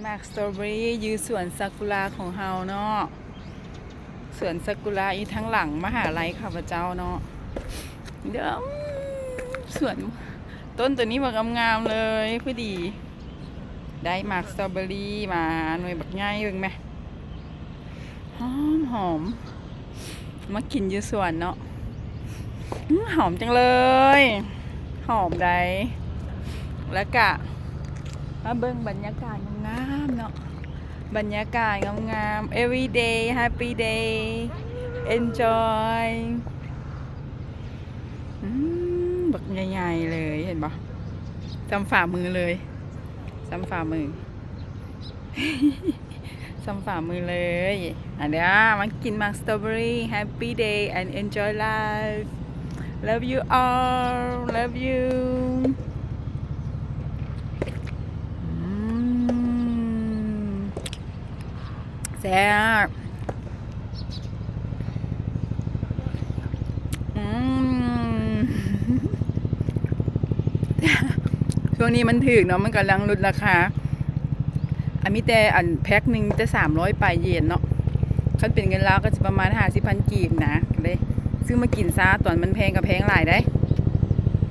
ໝາກສະຕໍເບີຣີຢູ່ສວນຊາກຸຣາຂອງເຮົາເນາະ. ສວນຊາກຸຣາຢູ່ທາງຫຼັງມະຫາໄລຂ້າພະເຈົ້າເນາະ. ເດີ ສວນຕົ້ນໂຕນີ້ບັກງາມໆເລີຍ ພໍດີໄດ້ໝາກສະຕໍເບີຣີມາໜ່ວຍບັກໃຫຍ່ ເບິ່ງແມະ. ຫອມໆ ມາກິນຢູ່ສວນເນາະ. ອືມ ຫອມຈັງເລີຍ ຫອມໃດ໋. ແລ້ວກະມາເບິ່ງບັນຍາກາດງາມໆເນາະ ບັນຍາກາດງາມໆ. Every day happy day, enjoy. ອືມ ບັກໃຫຍ່ໆເລີຍ ເຫັນບໍ່? ສ່ຳຝ່າມືເລີຍ ສ່ຳຝ່າມື ສ່ຳຝ່າມືເລີຍ. ອ່ະ ເດີ ມາກິນໝາກສະຕໍເບີຣີ. Happy day and enjoy life. Love you all. Love you. ອືມ ແຊບ. ອືມ ຊ່ວງນີ້ມັນຖືກເນາະ ມັນກຳລັງຫຼຸດລາຄາ. ອັນ ມີແຕ່ອັນແພັກໜຶ່ງແຕ່ສາມຮ້ອຍປາຍເຢນເນາະ ຄັນເປັນເງິນລາວກໍຊິປະມານຫ້າສິບພັນກີບນະ. ກໍເລີຍຊື້ມາກິນຊະ ຕອນມັນແພງກໍແພງຫຼາຍໃດ໋.